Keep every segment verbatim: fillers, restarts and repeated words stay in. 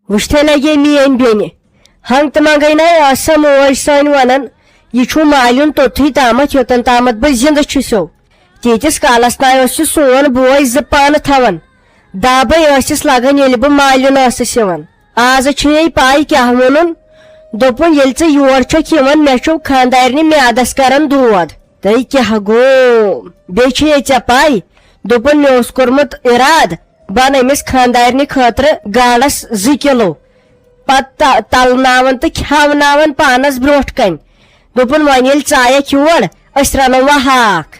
وٕچھتھے لگے میٲنۍ بیٚنہِ، ہنگ تہٕ منگے ناے ٲس سۄ موج سٲنۍ ونان، یہِ چھُ مالیُن توٚتھُے تامتھ یوٚتن تامتھ بہٕ زِندٕ چھُسو۔ تیٖتِس کالس ناے اوس یہِ سون بوے زٕ پانہٕ تھاوان۔ دابے ٲسِس لگان ییٚلہِ بہٕ مالیُن ٲسٕس یِوان۔ آز چھے پاے کیاہ ووٚنُن؟ دوٚپُن، ییٚلہِ ژٕ یور چھکھ یِوان، مےٚ چھُ خاندارنہِ میادس کران دود۔ تہٕ کیاہ گوٚو؟ بیٚیہِ چھے ژےٚ پاے، دوٚپُن، مےٚ اوس کوٚرمُت ارادٕ، بہٕ انہٕ أمِس خاندارنہِ خٲطرٕ گاڈس زٕ کِلو، پتہٕ تہ-، تلناوان تہٕ کھیاوناوان پانس برونٹھ کنہِ۔ دوٚپُن، وۄنۍ ییٚلہِ ژایکھ یور، أسۍ رنو وۄنۍ ہاکھ۔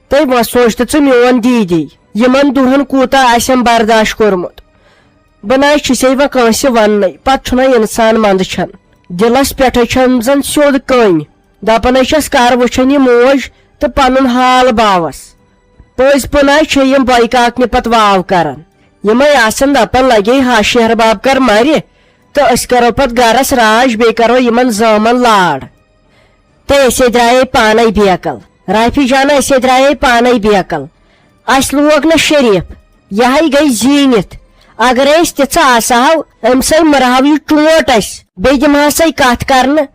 تہٕ وۄنۍ سوٗنٛچ تہٕ ژٕ میون دیٖدی، یِمن دۄہن کوٗتاہ آسٮ۪م برداش کوٚرمُت۔ بہٕ نہ حظ چھُسے وۄنۍ کٲنٛسہِ وننٕے، پتہٕ چھُنہ انسان منٛدٕ چھان۔ دِلس پٮ۪ٹھے چھم زن سیوٚد کٔنۍ۔ دپان ہے چھس، کر وٕچھن یہِ موج تہٕ پنُن حال باوس۔ پٔزۍ پٲٹھۍ چھِ یِم بایہِ کاکنہِ پتہٕ واو کران۔ یِمے آسن دپان، لگے ہا شہر باب کر مرِ، تہٕ أسۍ کرو پتہٕ گرس راج، بیٚیہِ کرو یِمن زٲمن لاڑ۔ تہٕ أسے درٛایے پانے بیکل۔ رافی جانہ، أسے درٛایے پانے بیکل۔ اسہِ لوگ نہٕ شریف، یہے گٔے زیٖنِتھ۔ اگرے أسۍ تِژھٕ آسہو، أمۍ سٕے مٕرہو یہِ ٹوٹھ اسہِ۔ بیٚیہِ دِمہٕ ہسے کتھ کرنہٕ،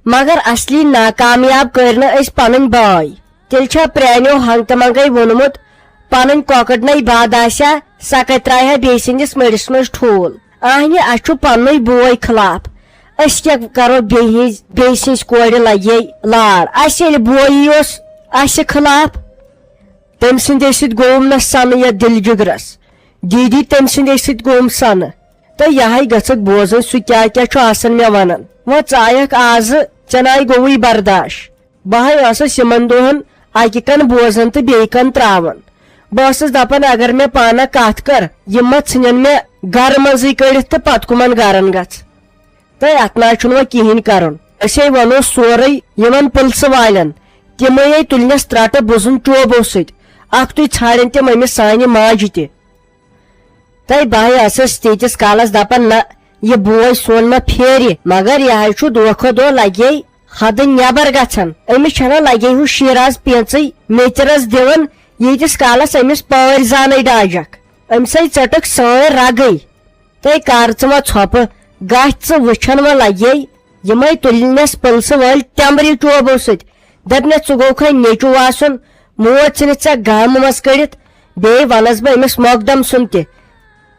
مگر اصلی ناکامیاب کٔرۍ نہٕ أسۍ پنٕنۍ بٲے۔ تیٚلہِ چھا پرٛانیو ہنٛگتہٕ منٛگے ووٚنمُت، پنٕنۍ کۄکٕر نے بد آسہِ ہا، سۄ کتہِ ترٛایہِ ہا بیٚیہِ سٕنٛدِس مٔرِس منٛز ٹھوٗل؟ اہنہِ، اسہِ چھُ پننُے بوے خلاف۔ أسۍ کیٛاہ کرو بیٚیہِ ہٕنٛز، بیٚیہِ سٕنٛزِ کورِ لگے لاڑ؟ اسہِ ییٚلہِ بویی اوس اسہِ خلاف، تٔمۍ سٕنٛدے سۭتۍ گوٚوُم نہ سنہٕ یتھ دِلہِ جگرس۔ دیٖدی تٔمۍ سٕنٛدے سۭتۍ گوٚوُم سنہٕ۔ تہٕ یہے گٔژھکھ بوزٕنۍ، سُہ کیٛاہ کیٛاہ چھُ آسان مےٚ ونان۔ وۄنۍ ژایکھ آزٕ، ژےٚ ناے گوٚوُے برداش۔ بہٕ ہاے ٲسٕس یِمن دۄہن اکہِ کن بوزان تہٕ بیٚیہِ کن تراوان۔ بہٕ ٲسٕس دپان، اگر مےٚ پانہ کتھ کٔر، یِم ما ژھٕنن مےٚ گرٕ منٛزٕے کٔڑِتھ تہٕ پتہٕ کٕمن گرن گژھ؟ تہٕ اتھ نہ چھُنہٕ وۄنۍ کِہینۍ کرُن۔ أسے ونو سورُے یِمن پُلسہٕ والٮ۪ن، تِمے ہے تُلنس ترٹہٕ بُزُن چوبو سۭتۍ۔ اکھتُے ژھانڈن تِم أمِس سانہِ ماجہِ تہِ۔ تہٕ بہٕ ہاے ٲسٕس تیٖتِس کالس دپان، نہ، یہِ بوے سون ما پھیرِ، مگر یہِ ہاے چھُ دۄہ کھۄتہٕ دۄہ لگے حدٕ نٮ۪بر گژھان۔ أمِس چھنہ لگے ہُہ شیراز پیژٕے میژرس دِوان، ییٖتِس کالس أمِس پٲرۍ زانٕے ڈاجکھ۔ أمۍ سٕے ژٔٹٕکھ سٲنۍ رگٕے۔ تہٕ کر ژٕ وۄنۍ ژھۄپہٕ، گژھ ژٕ وٕچھن وۄنۍ لگے۔ یِمے تُلنس پُلسہٕ وٲلۍ تٮ۪مبرِ چوبو سۭتۍ۔ دپنس، ژٕ گوٚوکھے نیٚچو آسُن، موج ژھٕنِتھ ژےٚ گامہٕ منٛز کٔڑِتھ، بیٚیہِ ونس بہٕ أمِس مۄقدم سُنٛد تہِ۔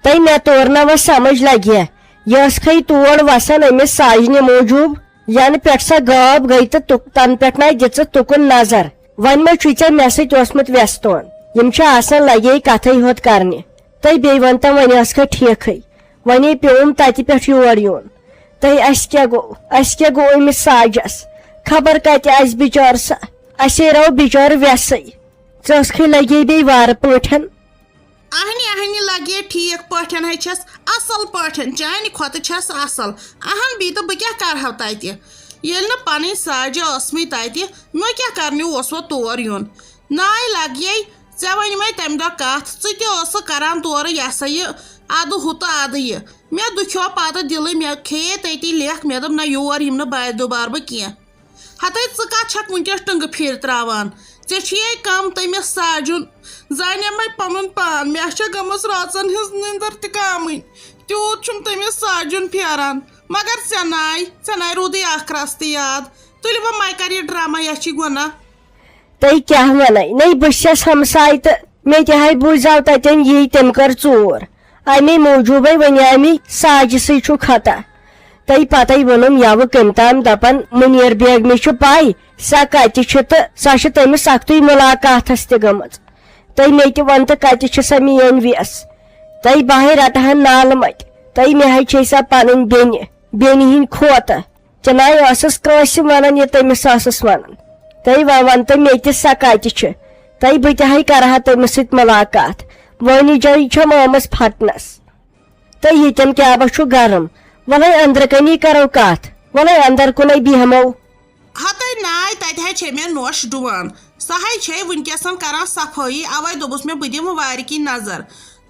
تہٕ مےٚ توٚر نہ وۄنۍ سمجھ لگہِ ہا، یہِ ٲسکھے تور وسان أمِس ساجنہِ موٗجوٗب، ینہٕ پٮ۪ٹھ سۄ غٲب گٔے تہٕ تُک-، تنہٕ پٮ۪ٹھ نہ دِژٕتھ تُکُن نظر۔ وۄنۍ ما چھُے ژےٚ مےٚ سۭتۍ اوسمُت وٮ۪ستون؟ یِم چھِ آسان لگے کتھے ہوت کرنہِ۔ تہٕ بیٚیہِ ون تم، وۄنۍ ٲسکھا ٹھیکھٕے؟ وۄنۍ پیوم تتہِ پٮ۪ٹھ یور یُن۔ تہٕ اسہِ کیٛاہ گوٚو؟ اسہِ کیٛاہ گوٚو أمِس ساجس؟ خبر کتہِ آسہِ بچار سۄ؟ اسے راو بچار وٮ۪سٕے۔ ژٕ ٲسکھٕے لگے بیٚیہِ وارٕ پٲٹھۍ۔ اہنہِ اہنہِ لگے ٹھیک پٲٹھۍ ہے چھس، اصل پٲٹھۍ، چانہِ کھۄتہٕ چھس اصل۔ اہن بی تہٕ بہٕ کیٛاہ کرہو تتہِ، ییٚلہِ نہٕ پنٕنۍ ساجہِ ٲسمٕے تتہِ، مےٚ کیٛاہ کرنہِ اوس وۄنۍ تور یُن؟ ناے لگے، ژےٚ ؤنۍ مےٚ تمہِ دۄہ کتھ، ژٕ تہِ ٲسٕکھ کران تورٕ یہِ ہسا یہِ ادٕ ہُہ تہٕ ادٕ یہِ۔ مےٚ دُکھیو پتہٕ دِلٕے، مےٚ کھیٚیے تٔتی لیکھ، مےٚ دوٚپ، نہ، یور یِم نہٕ بارِ دُبارٕ بہٕ کینٛہہ۔ ہتے ژٕ کتھ چھکھ وٕنکیٚس ٹنٛگہٕ پھیٖرۍ تراوان؟ ژےٚ چھُیے کم تٔمِس ساجُن؟ زانیمے پنُن پان، مےٚ چھےٚ گٔمٕژ رٲژن ہٕنٛز نِندٕر تہِ کامٕے۔ تیوٗت چھُم تٔمِس ساجُن پھیران۔ مگر ژےٚ ناے، ژےٚ ناے روٗدٕے اکھ رستہٕ یاد۔ تُلہِ وۄنۍ مے کر یہِ ڈرامہ، یہِ چھِ گۄناہ۔ تُہۍ کیٛاہ وَنَے؟ نَے بہٕ چھَس ہمساے تہٕ مےٚ تہِ ہاے بوٗزیو تَتٮ۪ن یی، تٔمۍ کٔر ژوٗر۔ اَمی موٗجوٗبَے وَنیٛامی ساجہِ سٕے چھُ خطا۔ تَے پَتَے ووٚنُم یَوٕ کٔمۍ تام دَپان، مُنیٖر بیگمہِ چھُ پَے، سۄ کَتہِ چھِ تہٕ سۄ چھِ تٔمِس اَکھتُے مُلاقاتَس تہِ گٔمٕژ۔ تَے مےٚ تہِ وَن تہٕ کَتہِ چھِ سۄ میٛٲنۍ وٮ۪س؟ تَے بہٕ ہاے رَٹہٕ ہَن نالہٕ مَتہِ۔ تَے مےٚ ہاے چھے سۄ پَنٕنۍ بیٚنہِ، بیٚنہِ ہٕنٛدۍ کھوتہٕ۔ چناے ٲسٕس کٲنٛسہِ ونان، یہِ تٔمِس ٲسٕس ونان۔ تہٕ وۄنۍ ون تہٕ مےٚ تہِ سۄ کتہِ چھِ؟ تہٕ بہٕ تہِ ہاے کرٕ ہا تٔمِس سۭتۍ مُلاقات۔ وٲنی جٲے چھم آمٕژ پھٹنس۔ تہٕ ییٚتٮ۪ن کیٛاہ بہ چھُ گرم؟ وۄلے أنٛدرٕ کنی کرو کتھ۔ وۄلے اندر کُنے بیہمو۔ ہتے ناے، تتہِ ہے چھے مےٚ نوش ڈُوان۔ سۄ ہے چھے وٕنکیٚسن کران صفٲیی، اوے دوٚپُس مےٚ بہٕ دِمہٕ وارِ کِنۍ نظر۔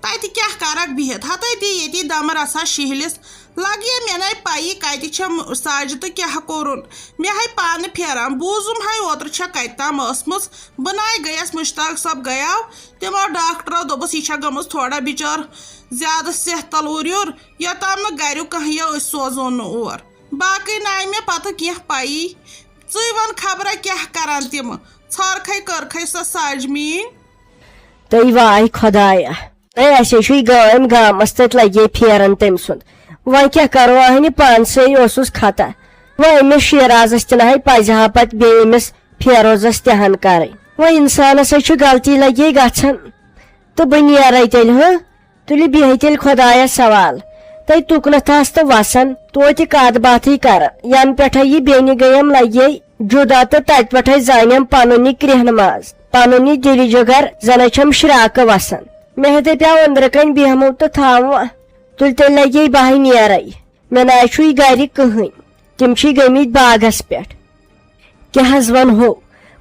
تتہِ کیٛاہ کرکھ بِہِتھ؟ ہتے دِ ییٚتی دمہٕ رژھا شِہلِس۔ لگیے مےٚ نے پیی کتہِ چھےٚ م-، ساجدٕ تہٕ کیٛاہ کوٚرُن۔ مےٚ ہے پانہٕ پھیران، بوٗزُم ہے اوترٕ چھےٚ کتہِ تام ٲسمٕژ۔ بہٕ ناے گٔیس، مشتاق صٲب گٔیاو۔ تِمو ڈاکٹرو دوٚپُس، یہِ چھےٚ گٔمٕژ تھوڑا بِچٲر زیادٕ صحت تلوٗر یُر، یوٚتام نہٕ گریُک کانٛہہ یہِ، أسۍ سوزون نہٕ اور۔ باقٕے ناے مےٚ پتہٕ کینٛہہ پیی۔ ژٕے وَن خبرا کیٛاہ کران تِمہٕ؟ ژھرکھے کٔرکھے سۄ ساجہِ میٛٲنۍ۔ تہٕ واے خۄدایا، تہٕ اَسے چھُے گٲمۍ گامَس تَتہِ لَگے پھیران تٔمۍ سُنٛد۔ وۄنۍ کیٛاہ کَرو، اَہنہِ پانسٕے اوسُس خطا۔ وۄنۍ أمِس شیرازَس تہِ نہ ہے پَزِ ہا پَتہٕ بیٚیہِ أمِس فیروزَس تہِ ہَن کَرٕنۍ۔ وۄنۍ اِنسانَس ہے چھُ غلطی لَگے گژھان۔ تہٕ بہٕ نیرَے تیٚلہِ، ہہ؟ تُلہِ بیٚہہِ تیٚلہِ خۄدایَس سوال۔ تَے تُکنَتھ آس تہٕ وَسان، توتہِ کَتھ باتھٕے کَران۔ یَنہٕ پٮ۪ٹھَے یہِ بیٚنہِ گٔیَم لَگے جُدا تہٕ تَتہِ پٮ۪ٹھَے زانٮ۪م پَنُن یہِ کرٛیٚہنہٕ ماز، پَنُن یہِ دِلہِ جِگر، زَنَے چھَم شرٛاکہٕ وَسان۔ مےٚ دَپیٛاو أنٛدرٕ کَنۍ بیٚہمو تہٕ تھاوو، تُلہِ تیٚلہِ لَگے بہٕ ہَے نیرَے۔ مےٚ نہ حظ چھُے گَرِ کٕہٕنۍ، تِم چھِ گٔمٕتۍ باغَس پٮ۪ٹھ۔ کیٛاہ حظ وَنہو،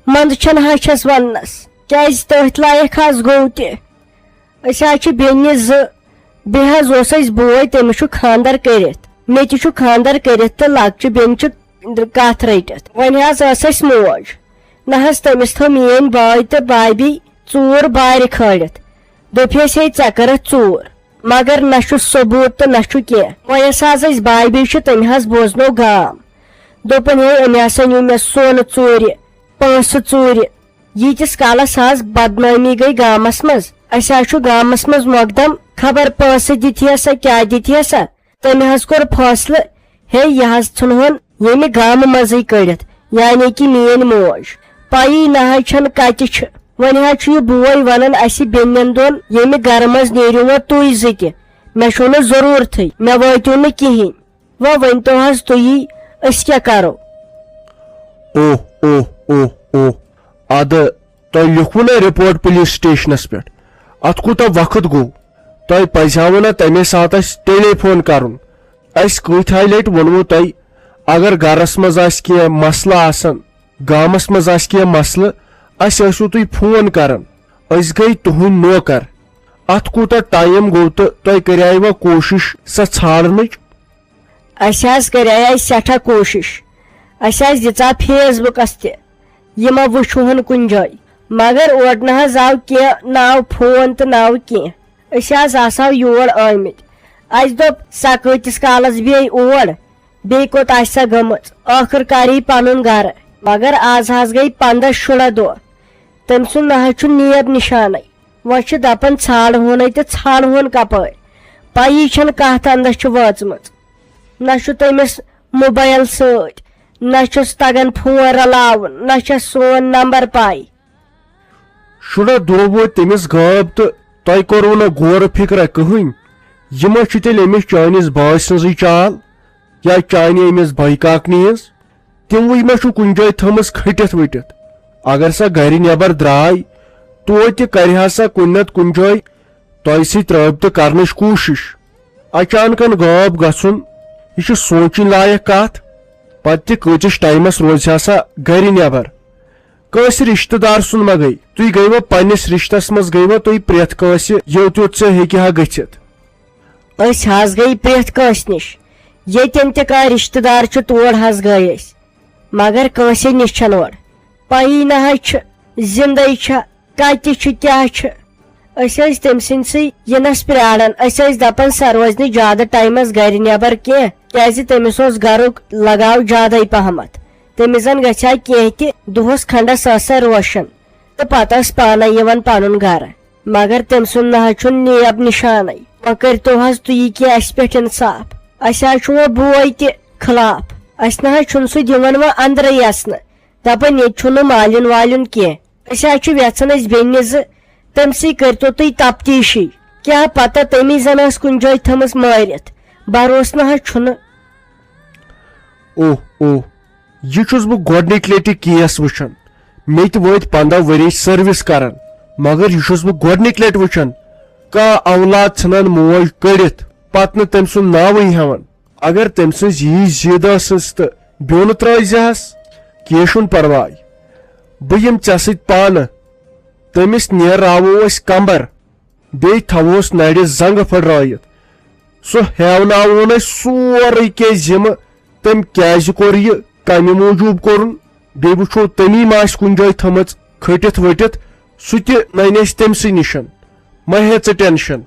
منٛدٕ چھَنہٕ حظ چھَس وَننَس، کیٛازِ تٔتھۍ لایق حظ گوٚو تہِ۔ أسۍ حظ چھِ بیٚنہِ زٕ، بیٚیہِ حظ اوس اَسہِ بوے، تٔمِس چھُ خانٛدر کٔرِتھ، مےٚ تہِ چھُ خانٛدر کٔرِتھ تہٕ لۄکچہِ بیٚنہِ چھِ کَتھ رٔٹِتھ۔ وۄنۍ حظ ٲس اَسہِ موج، نہ حظ تٔمِس تھٲو میٛٲنۍ بٲے تہٕ بھابھی ژوٗر بارِ کھٲلِتھ۔ دوٚپہَس، ہے، ژےٚ کٔرٕتھ ژوٗر، مگر نہ چھُ ثبوٗت تہٕ نہ چھُ کینٛہہ۔ وۄنۍ یۄس حظ اَسہِ بھابھی چھِ، تٔمۍ حظ بوزنو گام، دوٚپُن، ہے، أمۍ ہسا نیوٗ مےٚ سۄن ژوٗرِ، پونٛسہٕ ژوٗرِ۔ ییٖتِس کالس حظ بدنٲمی گٔے گامس منٛز، اسہِ حظ چھُ گامس منٛز مۄقدم، خبر پونٛسہٕ دِتھی ہسا کیٛاہ دِتھی ہسا۔ تٔمۍ حظ کوٚر فٲصلہٕ، ہے، یہِ حظ ژھٕنہون ییٚمہِ گامہٕ منٛزٕے کٔڑِتھ، یعنی کہِ میٛٲنۍ موج۔ پَیی نہ حظ چھَنہٕ کَتہِ چھِ۔ وۄنۍ حظ چھُ یہِ بوے وَنان اَسہِ بیٚنٮ۪ن دۄن، ییٚمہِ گرٕ منٛز نیٖرِو وۄنۍ تُہۍ زٕ تہِ، مےٚ چھُو نہٕ ضروٗرتھٕے، مےٚ وٲتِو نہٕ کِہیٖنۍ۔ وۄنۍ ؤنۍ تو حظ تُہی، أسۍ کیٛاہ کَرو؟ اوہ، اوہ، اوہ، اوہ۔ اَدٕ تۄہہِ لیوٚکھوٕ نا رپورٹ پُلیٖس سٹیشنس پٮ۪ٹھ؟ اتھ کوٗتاہ وقت گوٚو؟ تۄہہِ پزِ ہاوٕ نا تمے ساتہٕ اسہِ ٹیلی فون کرُن۔ اسہِ کۭتۍ ہاے لٹہِ ووٚنوٕ تۄہہِ، اگر گرس منٛز آسہِ کینٛہہ مسلہٕ آسان، گامس منٛز آسہِ کینٛہہ مسلہٕ، اسہِ ٲسِو تُہۍ فون کران۔ أسۍ گٔے تُہنٛدۍ نوکر۔ اتھ کوٗتاہ ٹایم گوٚو تہٕ تۄہہِ کریایوا کوٗشش سۄ ژھانڈنٕچ؟ اسہِ حظ کریایہِ سٮ۪ٹھاہ کوٗشِش۔ اسہِ حظ دِژاو فیس بُکس تہِ، یہِ ما وٕچھوہن کُنہِ جایہِ۔ مگر اورٕ نہ حظ آو کینٛہہ، نہ آو فون تہٕ نہ آو کینٛہہ۔ أسۍ حظ آسہو یور آمٕتۍ۔ اسہِ دوٚپ، سۄ کۭتِس کالس بیٚہہِ اور، بیٚیہِ کوٚت آسہِ سۄ گٔمٕژ؟ ٲخٕر کار یی پنُن گرٕ۔ مگر آز حظ گٔے پنٛداہ شُراہ دۄہ، تٔمۍ سُنٛد نہ حظ چھُ نیب نشانٕے۔ وۄنۍ چھِ دَپان، ژھانٛڈہونَے تہٕ ژھانٛڈہون کَپٲرۍ؟ پَیی چھَنہٕ کَتھ اَندَس چھِ وٲژمٕژ۔ نہ چھُ تٔمِس موبایِل سۭتۍ، نہ چھُس تَگان فون رَلاوُن، نہ چھَس سون نمبر پَے۔ شُرا دۄہ ووت تٔمِس غٲب تہٕ تۄہہِ کوٚروٕ نہٕ غورٕ فِکرا کٕہٕنۍ؟ یہِ ما چھُ تیٚلہِ أمِس چٲنِس بٲے سٕنٛزٕے چال یا چانہِ أمِس بٲے کاکنہِ ہٕنٛز؟ تِموٕے ما چھُ کُنہِ جایہِ تھٲومٕژ کھٔٹِتھ ؤٹِتھ؟ اگر سۄ گرِ نٮ۪بر درٛاے، توتہِ کرِ ہا سۄ کُنہِ نتہٕ کُنہِ جایہِ تۄہہِ سۭتۍ رٲبطہٕ کرنٕچ کوٗشِش۔ اچانکن غٲب گژھُن، یہِ چھُ سونچٕنۍ لایق کتھ۔ پتہٕ تہِ کۭتِس ٹایمس روزِ ہا سۄ گرِ نٮ۪بر؟ کٲنٛسہِ رشتہٕ دار سُنٛد ما گٔے؟ تُہۍ گٔیوا پننِس رشتس منٛز، گٔیوا تُہۍ پرٛٮ۪تھ کٲنٛسہِ یوٚت یوٚت ژےٚ ہیٚکہِ ہا گٔژھِتھ؟ أسۍ حظ گٔے پرٛٮ۪تھ کٲنٛسہِ نِش۔ ییٚتٮ۪ن تہِ کانٛہہ رشتہٕ دار چھُ، تور حظ گٔے أسۍ۔ مگر کٲنٛسے نِش چھَنہٕ اورٕ پَیی نہ حظ چھِ، زِندَے چھا، کَتہِ چھِ، کیٛاہ چھِ۔ أسۍ ٲسۍ تٔمۍ سٕنٛدسٕے یِنَس پرٛاران۔ أسۍ ٲسۍ دَپان، سۄ روزِ نہٕ زیادٕ ٹایمَس گَرِ نٮ۪بَر کینٛہہ، کیٛازِ تٔمِس اوس گَرُک لَگاو زیادَے پَہمَتھ۔ تٔمِس زَن گژھِ ہا کینٛہہ تہِ، دۄہَس کھنٛڈَس ٲس سۄ روشَن۔ تہٕ پتہٕ ٲس پانے یِوان پنُن گرٕ۔ مگر تٔمۍ سُنٛد نہ حظ چھُنہٕ نیب نشانٕے۔ وۄنۍ کٔرۍتو حظ تُہۍ یہِ کینٛہہ اَسہِ پٮ۪ٹھ انصاف۔ اَسہِ حظ چھُ وۄنۍ بوے تہِ خلاف۔ اَسہِ نہ حظ چھُنہٕ سُہ دِوان وۄنۍ اندرے اژنہٕ۔ دپان، ییٚتہِ چھُنہٕ مالیُن والیُن کینٛہہ۔ أسۍ حظ چھِ یژھان أسۍ بیٚنہِ زٕ، تٔمۍ سٕے کٔرۍتو تُہۍ تفتیٖشٕے۔ کیٛاہ پتہ تٔمی زن ٲس کُنہِ جایہِ تھٲمٕژ مٲرِتھ۔ بھروسہٕ نہ حظ چھُنہٕ۔ اوہ، اوہ، یہِ چھُس بہٕ گۄڈٕنِکۍ لٹہِ کیس وٕچھان۔ مےٚ تہِ وٲتۍ پنٛداہ ؤری سٔروِس کران، مگر یہِ چھُس بہٕ گۄڈٕنِکۍ لٹہِ وٕچھان۔ کانٛہہ اولاد ژھٕنان موج کٔڑِتھ، پتہٕ نہٕ تٔمۍ سُنٛد ناوٕے ہٮ۪وان۔ اگر تٔمۍ سٕنٛز یی زِد ٲسٕس تہٕ بیوٚن ترٛٲوزِہَس، کینٛہہ چھُنہٕ پرواے۔ بہٕ یِمہٕ ژےٚ سۭتۍ پانہٕ۔ تٔمِس نیراوو أسۍ کمبر۔ بیٚیہِ تھاوہوس نرِ زنٛگہٕ پھٔڑرٲیِتھ۔ سُہ ہیوناوون أسۍ سورُے کینٛہہ ذمہٕ، تٔمۍ کیازِ کوٚر یہِ، کمہِ موٗجوٗب کوٚرُن، بیٚیہِ وٕچھو تٔمی ما آسہِ کُنہِ جایہِ تھٲمٕژ کھٔٹِتھ ؤٹِتھ، سُہ تہِ ننہِ اَسہِ تٔمۍ سٕے نِشن۔ مہ ہےٚ ژٕ ٹینشن۔